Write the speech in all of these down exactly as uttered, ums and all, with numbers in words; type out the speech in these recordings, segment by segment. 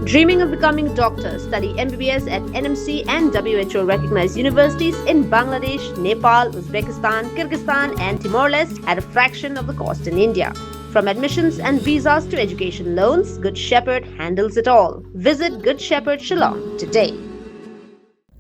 Dreaming of becoming a doctor? Study M B B S at N M C and W H O recognized universities in Bangladesh, Nepal, Uzbekistan, Kyrgyzstan, and Timor Leste at a fraction of the cost in India. From admissions and visas to education loans, Good Shepherd handles it all. Visit Good Shepherd Shillong today.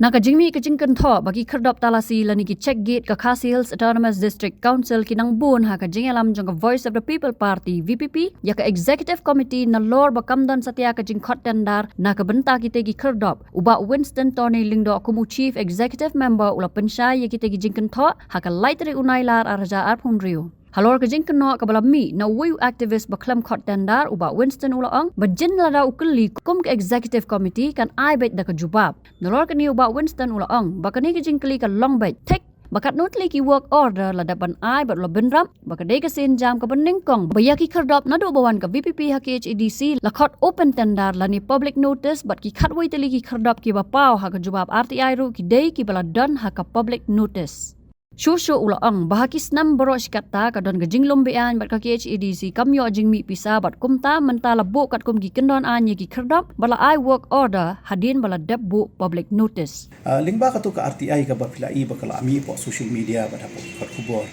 Na ka jingmih ka jingkynthoh ba ki khyrdop talasi lane ki check gate ka Khasi Hills Autonomous District Council ki nang bun ha ka jingïalam jong ka Voice of the People Party, V P P, ïa ka Executive Committee nalor ba kam don satia ka jingkhot tender na ka bynta kitei ki khyrdop, u Bah Winston Tony Lyngdoh kum u Chief Executive Member u la pynshai ïa kitei ki jingkynthoh ha ka lai tarik u Nailar ar hajar arphew hynriew. Halor ka jingkynnoh kaba la mih na uwei u activist ba khlem khot tender, u Bah Winston u la ong ba jin lada u kylli kum ka Executive Committee kan ai beit da ka jubab. Nalor kane u Bah Winston u la ong ba kane ka jingkylli ka long beit thik ba katno tylli ki work order la dep ban ai bad u la bynrap ba ka dei ka sienjam kaba nyngkong ba ïa ki khyrdop naduh ba wan ka V P P ha K H A D C la khot open tender lane public notice, bad ki khatwei tylli ki khyrdop kiba paw ha ka jubab R T I ruh ki dei kiba la don ha ka public notice. Shuh shuh u la ong ba ha ki snem baroh shi katta ka don ka jinglum beaiñ bad ka K H A D C kam ïoh jingmih pisa, bad kumta mynta la buh katkum ki kyndon aiñ ïa ki khyrdop ba la ai work order hadien ba la dep buh public notice. Ah, lyngba katu ka R T I kaba phi la i ba ka la mih hapoh social media bad hapoh ki kot khubor,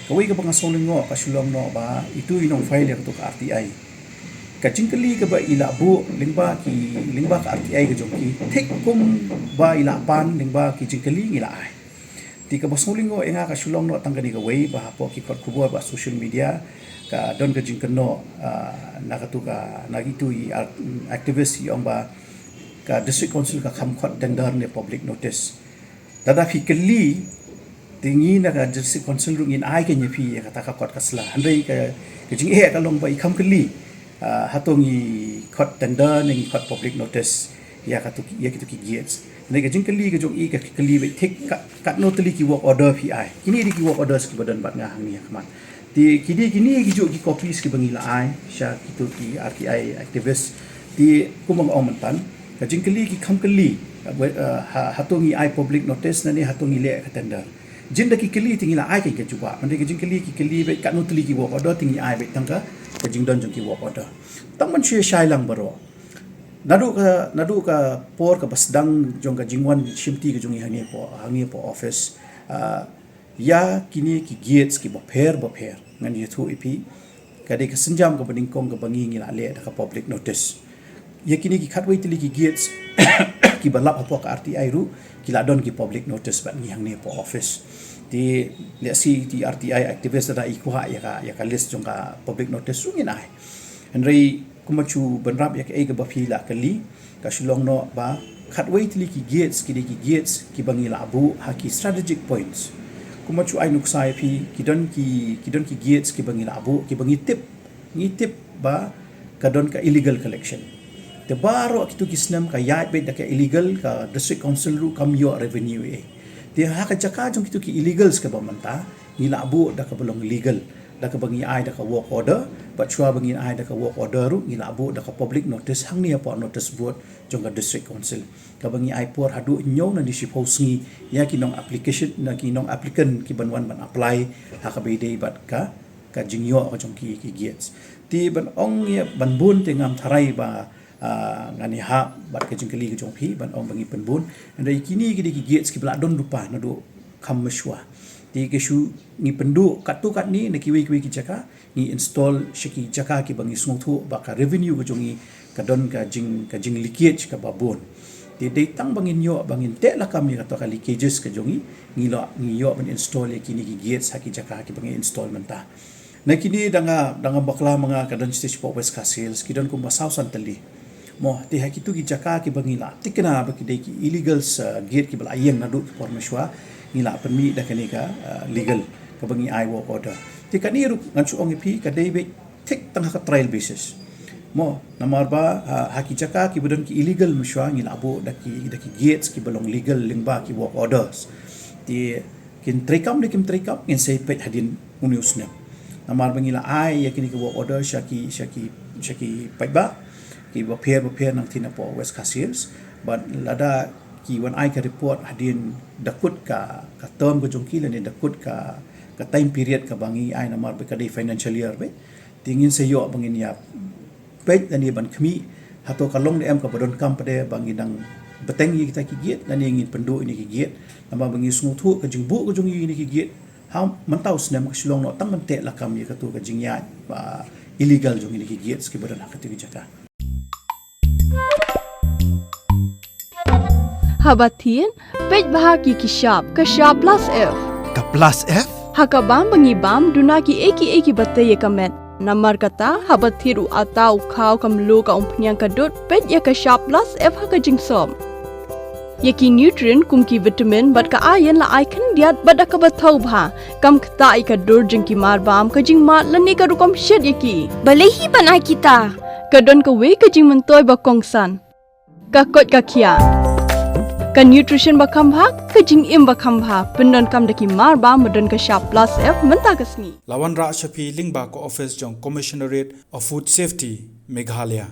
kawei kaba nga sngew lyngngoh ka shu long noh ba itu i nongfile ïa katu ka R T I, ka jingkylli kaba i la buh lyngba ki, lyngba ka R T I ka jong ki, thik kumba i la pan lyngba ki jingkylli ngi la ai. Te kaba sngew lyngngoh ïa nga ka shu long noh tang kane kawei ba hapoh ki kot khubor bad social media ka don ka jingkynnoh, ah, na katu ka, na kitu i art-, activist i ong ba ka District Council ka kham khot tender ne public notice. Lada phi kylli, te ngi na ka District Council ruh ngin ai keiñ ïa phi ïa kata ka kot ka sla. Hynrei ka, ka jingeh ka long ba i kham kylli, ah, hato ngi khot tender ne ngi khot public notice ïa katu ki, ïa kitu ki gates. Hynrei ka jingkylli ka jong i ka kylli beit thik ka, katno tylli ki work order phi ai. Kine dei ki work orders kiba don bad nga hangne ha khmat. Te kine, kine ki juh ki copies kiba ngi la ai sha kitu ki R T I activist. Te kumba nga ong myntan, ka jingkylli ki kham kylli, eh, ha, hato ngi ai public notice lane hato ngi leh ka tender. Jin da ki kylli te ngi la ai ka, ka jubab. Hynrei ka jingkylli ki kylli beit katno tylli ki work order, te ngi ai beit tang ka, ka jingdon jong ki work order. Tang ban shu shai lang baroh. Naduh ka, naduh ka por kaba sdang jong ka jingwan shimti ka jong ngi hangne hapoh, hangne hapoh office, ah, ïa kine ki gates kiba pher ba pher, ngan ïathuh ïa phi, ka dei ka sienjam kaba nyngkong kaba ngi, ngi la leh da ka public notice. Ïa kine ki khatwei tylli ki gates kiba lap hapoh ka R T I ruh ki la don ki public notice bad ngi hangne hapoh office. Te lehse ki R T I activist lada i kwah ïa ka, ïa ka list jong ka public notice ruh ngin ai. Hynrei kumba shu bynrap ïa kaei kaba phi la kylli, ka shu long noh ba khatwei tylli ki gates ki dei ki gates kiba ngi la buh ha ki strategic points. Kumba shu ai nuksa ïa phi, ki don ki, ki don ki gates kiba ngi la buh kiba ngi tip, ngi tip ba ka don ka illegal collection. Te baroh kitu ki snem ka ïaid beit da ka illegal, ka District Council ruh kam ïoh revenue ei. Te ha ka jaka jong kitu ki illegals kaba mynta, ngi la buh da kaba long legal, da kaba ngi ai da ka work order, bad shuwa ba ngi ai da ka work order ruh ngi la buh da ka public notice hangne hapoh notice board jong ka District Council, kaba ngi ai por haduh hynñiew nangne shiphew sngi ïa ki nong application, na ki nong applicant kiban wan ban apply ha kaba ïadei bad ka, ka jingïoh ka jong ki, ki gates. Te ban ong ïa ban bun te ngam tharai ba, ah, ngan ïahap bad ka jingkylli ka jong phi ban ong ba ngi pynbun. Hynrei kine ki dei ki gates kiba la don lypa naduh kham mynshuwa. Te ka shu ngi pynduh katto katne na kiwei kiwei ki jaka, ngi install sha ki jaka kiba ngi sngewthuh ba ka revenue ka jong ngi ka don ka jing, ka jing leakage kaba bun. Te dei tang ba ngin ïoh, ba ngin teh lakam ïa kata ka leakages ka jong ngi, ngi la, ngi ïoh ban install ïa kine ki gates ha ki jaka kiba ngi install mynta. Na kine da nga, da nga bakla ma nga ka don stage hapoh West Khasi Hills, ki don kumba saw san tylli. Mo, te ha kitu ki jaka kiba ngi la thikna ba ki dei ki illegal, ah, gate kiba la ïeng naduh ki por mynshuwa, ngi la pynmih da kane ka, ah, legal, kaba ngi ai work order. Te kane ruh ngan shu ong ïa phi ka dei beit thik tang ha ka trial basis. Mo, namar ba, ah, ha ki jaka kiba don ki illegal mynshuwa ngi la buh da ki, da ki gates kiba long legal lyngba ki work orders. Te kin treikam ne kim treikam, ngin sa peit hadien une u snem. Namar ba ngi la ai ïa kine ki work order sha ki, sha ki, sha ki paidbah kiba pher ba pher nangtei napoh West Khasi Hills. Bad lada ki wan ai ka report hadien da kut ka, ka term ka jong ki lane da kut ka, ka time period kaba ngi ai namar ba ka dei financial year beit. Te ngin sa ïoh ba ngin ïa peit lane ban khmih Hato ka long ne em kaba donkam pat de ba ngi dang bteng ïa kita ki gate, lane ngin pynduh ïa kine ki gate, namar ba ngi sngewthuh ka jingbuh ka jong ngi ïa kine ki gate ha mynta u snem ka Shillong, noh tang ban teh lakam ïa katu ka jingïaid ba illegal jong kine ki gates kiba don ha katu ki jaka. Haba thied, peit bha ki ki shap, ka shap plus F. Ka plus F? Ha ka bam ba ngi bam, duna ki ei ki ei kiba tei ïa ka met. Namar kata, haba thied u atta, u khaw, ka mluh, ka umphniang, ka dud, peit ïa ka shap plus F ha ka jingsop. Ïa ki nutrient kum ki vitamin bad ka iron la ai khyndiat bad da kaba thaw bha, kam ktah ïa ka dur jong ki mar bam, ka jingmad lane ka rukom shet ïa ki. Balei hi ban ai kita? Ka don kawei ka jingmyntoi ba kongsan. Ka koit ka khiah. Ka nutrition ba kham bha, ka jingim ba kham bha, pyndonkam da ki mar bam ba don ka shap plus F mynta ka sngi. La wanrah sha phi lyngba ka office jong Commissionerate of Food Safety, Meghalaya.